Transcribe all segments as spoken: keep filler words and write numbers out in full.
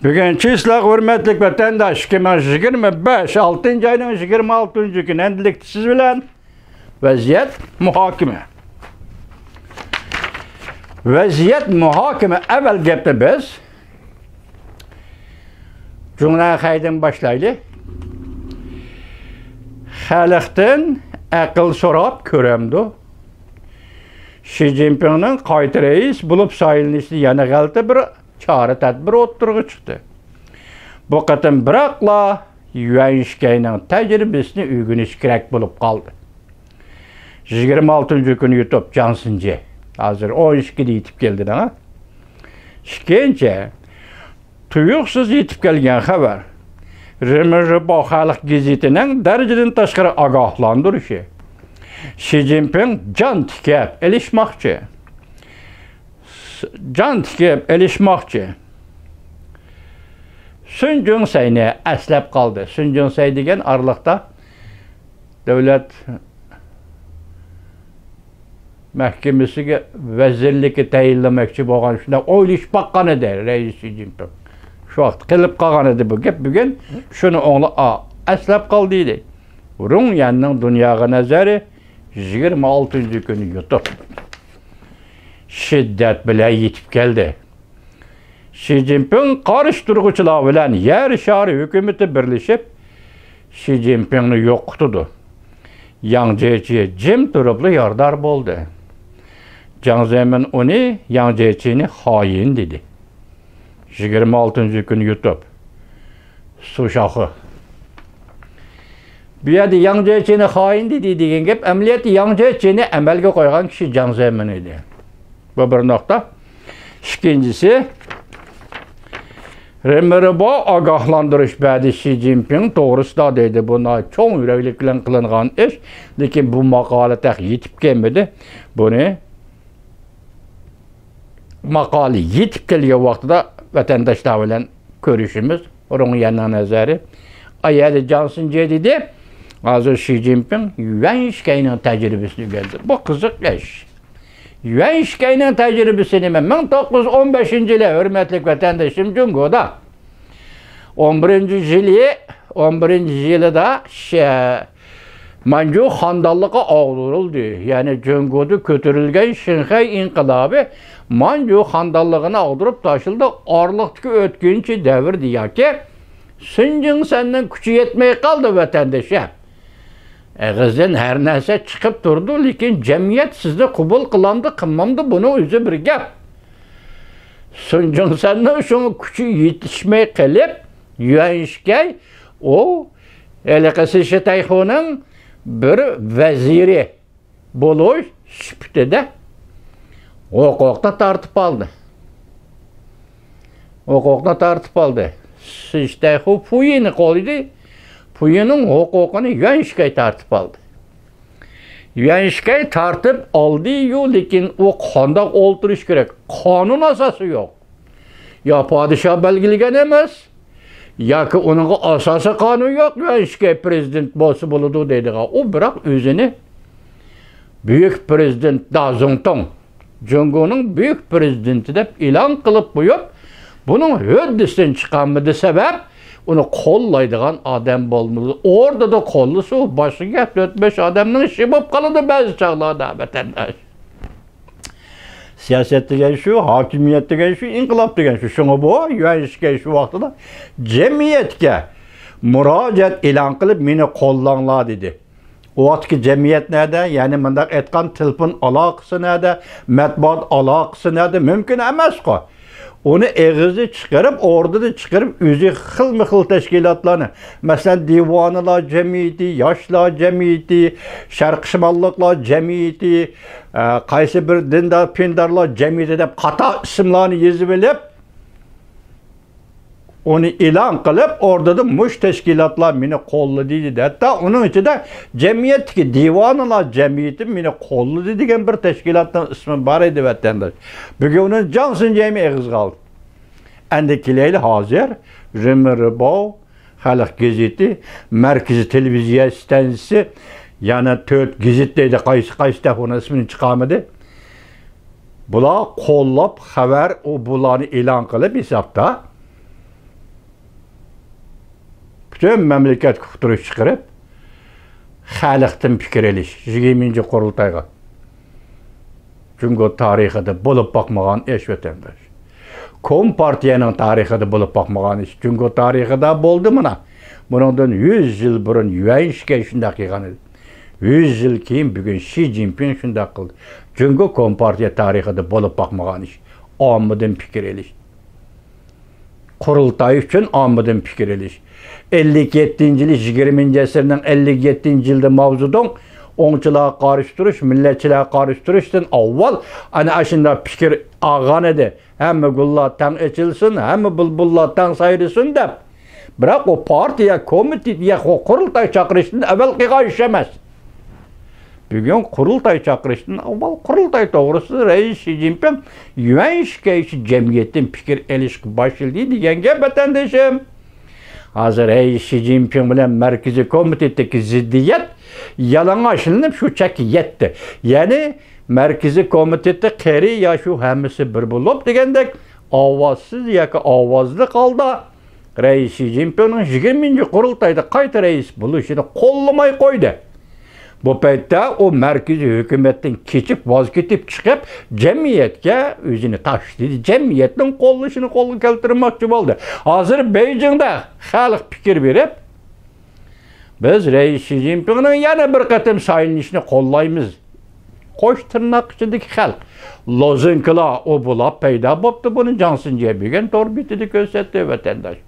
بۈگۈن چىسلاق، ھۆرمەتلىك ۋەتەنداش، ئىككى مىڭ يىگىرمە بەش، ئالتىنچى ئاينىڭ يىگىرمە ئالتىنچى كۈنى ئەمدىلىكتە سىز بىلەن ۋەزىيەت مۇھاكىمە. ۋەزىيەت مۇھاكىمە. ئەۋۋەل گەپنى بىز جۇڭنەنخەيدىن باشلايلى. خەلقتىن ئەقىل سوراپ كۆرەمدۇ؟ شى جىنپىڭنىڭ قايتا رەئىس بولۇپ سايلىنىشىدا يەنە غەلىتە بىر چارە تەدبىر ئوتتۇرىغا چىقتى. بۇ قېتىم بىراقلا يۈەن شىكەينىڭ تەجرىبىسىنى ئۆگىنىش كېرەك بولۇپ قالدى. يىگىرمە ئالتىنچى كۈنى يۇتۇپ جاڭ سىنجى. ھازىر ئون ئىككىدە يېتىپ كەلدى دەڭا. ئىككىنچى، تۇيۇقسىز يېتىپ كەلگەن خەۋەر. رېمىرباۋ خەلق گېزىتىنىڭ دەرىجىدىن تاشقىرى ئاگاھلاندۇرۇشى. شى جىنپىڭ جان تىكەپ ئېلىشماقچى. جان تىكىپ ئېلىشماقچى. سۈن جۇڭسەينى ئەسلەپ قالدى. سۈن جۇڭسەي دېگەن ئارىلىقتا دۆلەت مەھكىمىسىگە ۋەزىرلىككە تەيىنلىمەكچى بولغان، شۇنداق ئويلىشىپ باققان ئىدى رەئىس شى جىنپىڭ. شۇ ۋاقىت قېلىپ قالغان ئىدى بۇ گەپ. بۈگۈن شۇنى ئوڭلا-، ئا، ئەسلەپ قالدى دېدى. رۇڭ يەننىڭ دۇنياغا نەزەرى يىگىرمە ئالتىنچى كۈنى يۇتۇپ، شىددەت بىلەن يېتىپ كەلدى. شى جىنپىڭ قارشى تۇرغۇچىلار بىلەن يەر شارى ھۆكۈمىتى بىرلىشىپ، شى جىنپىڭنى يوقىتىدۇ. ياڭ جيېچى جىم تۇرۇپلا يارىدار بولدى. جاڭ زېمىن ئۇنى، ياڭ جيېچىنى خائىن دېدى. يىگىرمە ئالتىنچى كۈنى يۇتۇپ، سۇ شاخۇ. بۇ يەردە ياڭ جيېچىنى خائىن دېدى دېگەن گەپ، ئەمەلىيەتتە ياڭ جيېچىنى ئەمەلگە قويغان كىشى جاڭ زېمىن ئىدى. بۇ بىر نۇقتا. ئىككىنچىسى، رېمىرباۋ ئاگاھلاندۇرۇش بەردى شى جىنپىڭ توغرىسىدا دەيدۇ. بۇ ناھايىتى چوڭ يۈرەكلىك بىلەن قىلىنغان ئىش. لېكىن بۇ ماقالە تېخى يېتىپ كەلمىدى. بۇنى ماقالە يېتىپ كەلگەن ۋاقتىدا ۋەتەنداشلار بىلەن كۆرۈشىمىز. رۇڭ يەننىڭ نەزەرى. ئايەدە جاڭ سىنجې دېدى. ھازىر شى جىنپىڭ يۈەن شىكەينىڭ تەجرىبىسىنى ئۆگەندى. بۇ قىزىق ئىش. يۈەن شىكەينىڭ تەجرىبىسى نېمە؟ مىڭ توققۇز يۈز ئون بەشىنچى يىلى، ھۆرمەتلىك ۋەتەندىشىم، جۇڭگودا ئون بىرىنچى يىلى، ئون بىرىنچى يىلىدا شە-، مانجۇ خاندانلىقى ئاغدۇرۇلدى. يەنى جۇڭگودا كۆتۈرۈلگەن شىنخەي ئىنقىلابى مانجۇ خاندانلىقىنى ئاغدۇرۇپ تاشلىدى. ئارىلىقتىكى ئۆتكۈنچى دەۋردە ياكى سۈن جىڭسەننىڭ كۈچى يەتمەي قالدى، ۋەتەندىشىم. ئېغىزدىن ھەر نەرسە چىقىپ تۇرىدۇ، لېكىن جەمئىيەت سىزنى قوبۇل قىلامدۇ، قىلمامدۇ، بۇنىڭ ئۆزى بىر گەپ. سۈن جىڭسەننىڭ شۇڭا كۈچى يېتىشمەي قېلىپ، يۈەن شىكەي، ئۇ ھېلىقى سى شىتەيخۇنىڭ بىر ۋەزىرى بولۇش سۈپىتىدە ھوقۇقنى تارتىپ ئالدى. ھوقۇقنى تارتىپ ئالدى. سى شىتەيخۇ پۇيىنى قوللىدى. پۇيىنىڭ ھوقۇقىنى يۈەن شىكەي تارتىپ ئالدى. يۈەن شىكەي تارتىپ ئالدى-يۇ، لېكىن ئۇ قانداق ئولتۇرۇش كېرەك؟ قانۇن ئاساسى يوق. يا پادىشاھ بەلگىلىگەن ئەمەس، ياكى ئۇنىڭغا ئاساسىي قانۇن يوق، يۈەن شىكەي پىرېزىدېنت بولسا بولىدۇ دەيدىغان. ئۇ بىراق ئۆزىنى بۈيۈك پىرېزىدېنت دازۇڭتۇڭ، جۇڭگونىڭ بۈيۈك پىرېزىدېنتى دەپ ئېلان قىلىپ قويۇپ، بۇنىڭ ھۆددىسىدىن چىقالمىدى سەۋەب، ئۇنى قوللايدىغان ئادەم بولمىدى. ئوردىدا قوللىسا، ئۇ باشقا گەپ، تۆت-بەش ئادەمنىڭ ئىشى بولۇپ قالىدۇ بەزى چاغلاردا، ۋەتەنداش. سىياسەت دېگەن شۇ، ھاكىمىيەت دېگەن شۇ، ئىنقىلاب دېگەن شۇ. شۇڭا بۇ يۈەن شىكەي شۇ ۋاقتىدا جەمئىيەتكە مۇراجىئەت ئېلان قىلىپ، مېنى قوللاڭلار دېدى. ئۇ ۋاقىتتىكى جەمئىيەت نەدە؟ يەنى مۇنداق ئېيتقان، تېلېفون ئالاقىسى نەدە؟ مەتبۇئات ئالاقىسى نەدە؟ مۇمكىن ئەمەسقۇ. ئۇنى ئېغىزى چىقىرىپ، ئوردىدا چىقىرىپ، ئۆزى خىلمۇ خىل تەشكىلاتلارنى، مەسىلەن، دىۋانىلار جەمئىيىتى، ياشلار جەمئىيىتى، شەرقىي شىماللىقلار جەمئىيىتى، ئە، قايسى بىر دىندار پىندارلار جەمئىيىتى دەپ قاتار ئىسىملارنى يېزىۋېلىپ، ئۇنى ئېلان قىلىپ، ئوردىدا مۇشۇ تەشكىلاتلار مېنى قوللىدى دېدى. ھەتتا ئۇنىڭ ئىچىدە جەمئىيەتتىكى دىۋانىلار جەمئىيىتى مېنى قوللىدى دېگەن بىر تەشكىلاتنىڭ ئىسمى بار ئىدى، ۋەتەنداش. بۈگۈن ئۇنى جاڭ سىنجەيمۇ ئېغىزغا ئالدى. ئەندى كېلەيلى ھازىر رېمىرباۋ، خەلق گېزىتى، مەركىزىي تېلېۋىزىيە ئىستانسىسى، يەنە تۆت گېزىت دەيدۇ، قايسى، قايسى تېخى ئۇنىڭ ئىسمىنى چىقارمىدى. بۇلار قوللاپ خەۋەر، ئۇ بۇلارنى ئېلان قىلىپ ھېسابتا، پۈتۈن مەملىكەتكە ئۇقتۇرۇش چىقىرىپ، خەلقتىن پىكىر ئېلىش، يىگىرمىنچى قۇرۇلتايغا. جۇڭگو تارىخىدا بولۇپ باقمىغان ئىش، ۋەتەنداش. كومپارتىيەنىڭ تارىخىدا بولۇپ باقمىغان ئىش. جۇڭگو تارىخىدا بولدى مانا. بۇنىڭدىن يۈز يىل بۇرۇن يۈەن شىكەي شۇنداق قىلغان ئىدى. يۈز يىل كېيىن بۈگۈن شى جىنپىڭ شۇنداق قىلدى. جۇڭگو كومپارتىيە تارىخىدا بولۇپ باقمىغان ئىش. ئاممىدىن پىكىر ئېلىش. قۇرۇلتاي ئۈچۈن ئاممىدىن پىكىر ئېلىش. ئەللىك يەتتىنچى يىلى، يىگىرمىنچى ئەسىرنىڭ ئەللىك يەتتىنچى يىلىدا ماۋزېدۇڭ ئوڭچىلارغا قارشى تۇرۇش، مىللەتچىلەرگە قارشى تۇرۇشتىن ئاۋۋال ئەنە ئاشۇنداق پىكىر ئالغان ئىدى. ھەممە گۈللەر تەڭ ئېچىلسۇن، ھەممە بۇلبۇللار تەڭ سايرىسۇن دەپ. بىراق ئۇ پارتىيە كومىتېتى يا قۇرۇلتاي چاقىرىشتىن ئەۋۋەل قىلغان ئىش ئەمەس. بۈگۈن قۇرۇلتاي چاقىرىشتىن ئاۋۋال قۇرۇلتاي توغرىسىدا رەئىس شى جىنپىڭ يۈەن شىكەيچى جەمئىيەتتىن پىكىر ئېلىشقا باشلىدى دېگەن گەپ، ۋەتەندىشىم. ھازىر رەئىس شى جىنپىڭ بىلەن مەركىزىي كومىتېتتىكى زىددىيەت يالىڭاچلىنىپ شۇ چەككە يەتتى. يەنى مەركىزىي كومىتېتتا قېرى ياش ئۇ ھەممىسى بىر بولۇپ دېگەندەك ئاۋازسىز ياكى ئاۋازلىق ھالدا رەئىس شى جىنپىڭنىڭ يىگىرمىنچى قۇرۇلتايدا قايتا رەئىس بولۇشىنى قوللىماي قويدى. بۇ پەيتتە ئۇ مەركىزىي ھۆكۈمەتتىن كېچىپ، ۋاز كېتىپ چىقىپ، جەمئىيەتكە ئۆزىنى تاشلىدى. جەمئىيەتنىڭ قوللىشىنى قولغا كەلتۈرمەكچى بولدى. ھازىر بېيجىڭدا خەلق پىكىر بېرىپ، بىز رەئىس شى جىنپىڭنىڭ يەنە بىر قېتىم سايلىنىشىنى قوللايمىز. قوش تىرناق ئىچىدىكى خەلق. لوزۇنكىلار ئۇ بۇلاپ پەيدا بوپتۇ. بۇنى جاڭ سىنجيې بۈگۈن تور بېتىدە كۆرسەتتى، ۋەتەنداش.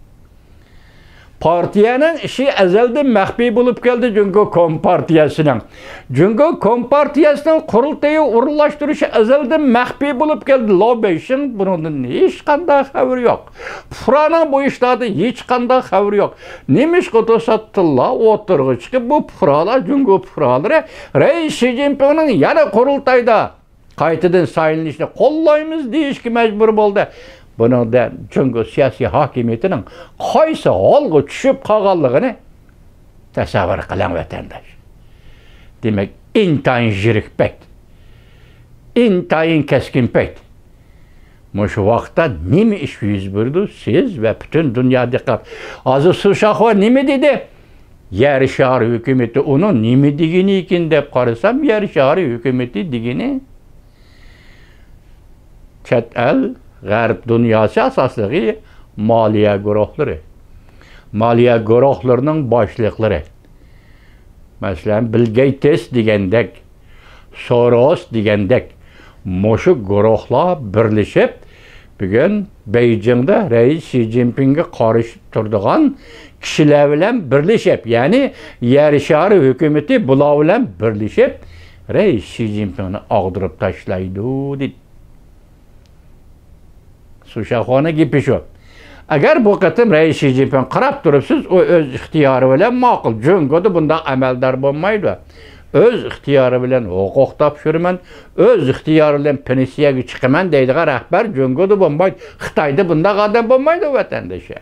پارتىيەنىڭ ئىشى ئەزەلدىن مەخپىي بولۇپ كەلدى، جۇڭگو كومپارتىيەسىنىڭ. جۇڭگو كومپارتىيەسىنىڭ قۇرۇلتىيى ئورۇنلاشتۇرۇشى ئەزەلدىن مەخپىي بولۇپ كەلدى. لو بېيشىڭ بۇنىڭدىن ھېچقانداق خەۋىرى يوق. پۇقرانىڭ بۇ ئىشلاردا ھېچقانداق خەۋىرى يوق. نېمىشقا توساتتىنلا ئوتتۇرىغا چىقىپ، بۇ پۇقرالار، جۇڭگو پۇقرالىرى رەئىس شى جىنپىڭنىڭ يەنە قۇرۇلتايدا قايتىدىن سايلىنىشنى قوللايمىز دېيىشكە مەجبۇر بولدى. بۇنىڭدا جۇڭگو سىياسىي ھاكىمىيىتىنىڭ قايسى ھالغا چۈشۈپ قالغانلىقىنى تەسەۋۋۇر قىلىڭ، ۋەتەنداش. دېمەك، ئىنتايىن يىرىك پەيت. ئىنتايىن كەسكىن پەيت. مۇشۇ ۋاقىتتا نېمە ئىش يۈز بېرىدۇ؟ سىز ۋە پۈتۈن دۇنيا دىققەت. ھازىر سۇ شاخۇا نېمە دېدى؟ يەر شارى ھۆكۈمىتى ئۇنىڭ نېمە دېگىنىكىن دەپ قارىسام، يەر شارى ھۆكۈمىتى دېگىنى چەت ئەل، غەرب دۇنياسى، ئاساسلىقى مالىيە گۇرۇھلىرى. مالىيە گۇرۇھلىرىنىڭ باشلىقلىرى. مەسىلەن، بىل گېيتس دېگەندەك، سوروس دېگەندەك، مۇشۇ گۇرۇھلار بىرلىشىپ، بۈگۈن بېيجىڭدا رەئىس شى جىنپىڭگە قارشى تۇرىدىغان كىشىلەر بىلەن بىرلىشىپ، يەنى يەر شارى ھۆكۈمىتى بۇلار بىلەن بىرلىشىپ، رەئىس شى جىنپىڭنى ئاغدۇرۇپ تاشلايدۇ، دېدى. سۇ شاخۇانىڭ گېپى شۇ. ئەگەر بۇ قېتىم رەئىس شى جىنپىڭ قاراپ تۇرۇپسىز، ئۇ ئۆز ئىختىيارى بىلەن ماقۇل. جۇڭگودا بۇنداق ئەمەلدار بولمايدۇ. ئۆز ئىختىيارى بىلەن ھوقۇق تاپشۇرىمەن، ئۆز ئىختىيارى بىلەن پېنسىيەگە چىقىمەن دەيدىغان رەھبەر جۇڭگودا بولمايدۇ. خىتايدا بۇنداق ئادەم بولمايدۇ، ۋەتەندىشى.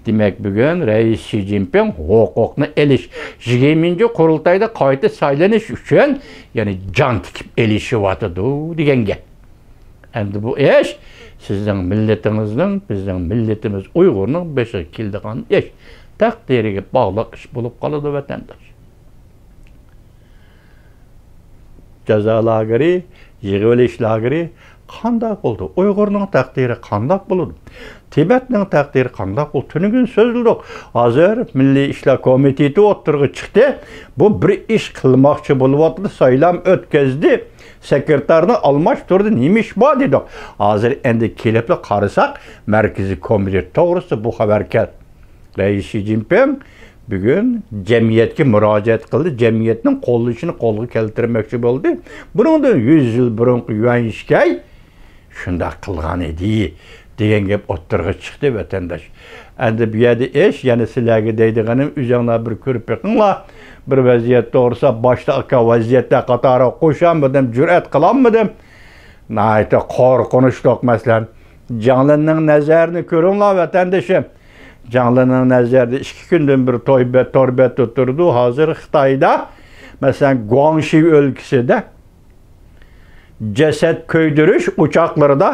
دېمەك، بۈگۈن رەئىس شى جىنپىڭ ھوقۇقنى ئېلىش، يىگىرمىنچى قۇرۇلتايدا قايتا سايلىنىش ئۈچۈن يەنە جان تىكىپ ئېلىشىۋاتىدۇ دېگەن گەپ. ئەمدى بۇ ئىش سىزنىڭ مىللىتىڭىزنىڭ، بىزنىڭ مىللىتىمىز ئۇيغۇرنىڭ بېشىغا كېلىدىغان ئىش. تەقدىرىگە باغلىق ئىش بولۇپ قالىدۇ، ۋەتەنداش. جازا لاگېرى، يىغىۋېلىش لاگېرى قانداق بولدى؟ ئۇيغۇرنىڭ تەقدىرى قانداق بولىدۇ؟ تىبەتنىڭ تەقدىرى قانداق بولدى؟ تۈنۈگۈن سۆزلىدۇق. ھازىر مىللىي ئىشلار كومىتېتى ئوتتۇرىغا چىقتى. بۇ بىر ئىش قىلماقچى بولۇۋاتىدۇ، سايلام ئۆتكۈزدى، سېكرېتارنى ئالماشتۇردى، نېمە ئىش بار دېدۇق. ھازىر ئەمدى كېلىپلا قارىساق، مەركىزىي كومىتېت توغرىسىدا بۇ خەۋەر كەلدى. رەئىس شى جىنپىڭ بۈگۈن جەمئىيەتكە مۇراجىئەت قىلدى، جەمئىيەتنىڭ قوللىشىنى قولغا كەلتۈرمەكچى بولدى. بۇنىڭدىن يۈز يىل بۇرۇنقى يۈەن شىكەي شۇنداق قىلغان ئىدى، دېگەن گەپ ئوتتۇرىغا چىقتى، ۋەتەنداش. ئەمدى بۇ يەردە ئىش، يەنە سىلەرگە دەيدىغىنىم، ئۆزۈڭلار بىر كۆرۈپ بېقىڭلار. بىر ۋەزىيەت توغرىسىدا باشتا ئاكا ۋەزىيەتلەر قاتارىغا قوشالمىدىم، جۈرئەت قىلالمىدىم. ناھايىتى قورقۇنچلۇق مەسىلە. جاڭلىنىڭ نەزەرىنى كۆرۈڭلار، ۋەتەندىشىم. جاڭلىنىڭ نەزەردە ئىككى كۈندىن بىر توي بەت، تور بەتتە تۇرىدۇ. ھازىر خىتايدا، مەسىلەن، گۇاڭشى ئۆلكىسىدە جەسەت كۆيدۈرۈش ئوچاقلىرىدا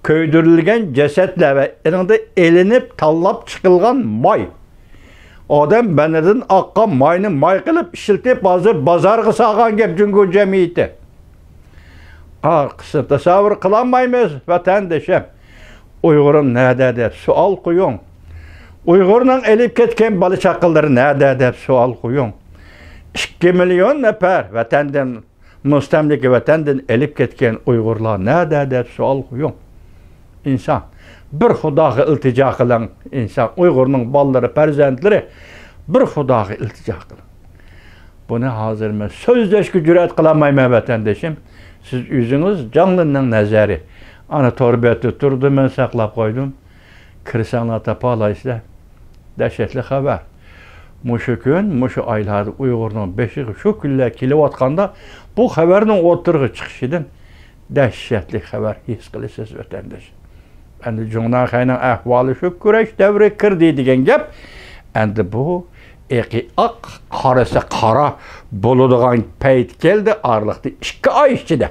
كۆيدۈرۈلگەن جەسەتلەر ۋە ئېنىڭدا ئېلىنىپ تاللاپ چىقىلغان ماي، ئادەم بەدىنىدىن ئاققان ماينى ماي قىلىپ ئىشلىتىپ، ھازىر بازارغا سالغان گەپ جۇڭگو جەمئىيىتى. ئارقىسىنى تەسەۋۋۇر قىلالمايمىز، ۋەتەندىشىم. ئۇيغۇرۇم نەدە دەپ سوئال قويۇڭ. ئۇيغۇرنىڭ ئېلىپ كەتكەن بالا چاقىلىرى نەدە دەپ سوئال قويۇڭ. ئىككى مىليون نەپەر ۋەتەندىن، مۇستەملىكە ۋەتەندىن ئېلىپ كەتكەن ئۇيغۇرلار نەدە دەپ سوئال قويۇڭ. ئىنسان، بىر خۇداغا ئىلتىجا قىلىڭ. ئىنسان، ئۇيغۇرنىڭ بالىلىرى، پەرزەنتلىرى، بىر خۇداغا ئىلتىجا قىلىڭ. بۇنى ھازىر مەن سۆزلەشكە جۈرئەت قىلالمايمەن، ۋەتەندىشىم. سىز ئۆزىڭىز جاڭلىننىڭ نەزەرى. ئانا تور بەتتە تۇرىدۇ، مەن ساقلاپ قويدۇم. كىرسەڭلار تاپالايسىلەر. دەھشەتلىك خەۋەر. مۇشۇ كۈن، مۇشۇ ئايلاردا ئۇيغۇرنىڭ بېشىغا شۇ كۈنلەر كېلىۋاتقاندا، بۇ خەۋەرنىڭ ئوتتۇرىغا چىقىشىدىن دەھشەتلىك خەۋەر ھېس قىلىسىز، ۋەتەنداش. ئەمدى جۇڭناڭخەينىڭ ئەھۋالى شۇ، كۈرەش دەۋرى كىردى دېگەن گەپ. ئەمدى بۇ ئېقى ئاق، قارىسى قارا بولىدىغان پەيت كەلدى، ئارىلىقتا ئىككى ئاي ئىچىدە.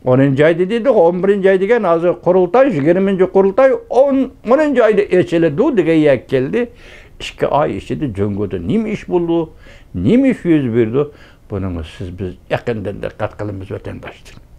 ئونىنچى ئايدا دېدۇق، ئون بىرىنچى ئاي دېگەن ھازىر قۇرۇلتاي، يىگىرمىنچى قۇرۇلتاي ئون، ئونىنچى ئايدا ئېچىلىدۇ دېگەن يەرگە كەلدى. ئىككى ئاي ئىچىدە جۇڭگودا نېمە ئىش بولىدۇ، نېمە ئىش يۈز بېرىدۇ، بۇنىڭغا سىز، بىز يېقىندىن دىققەت قىلىمىز، ۋەتەنداشلار.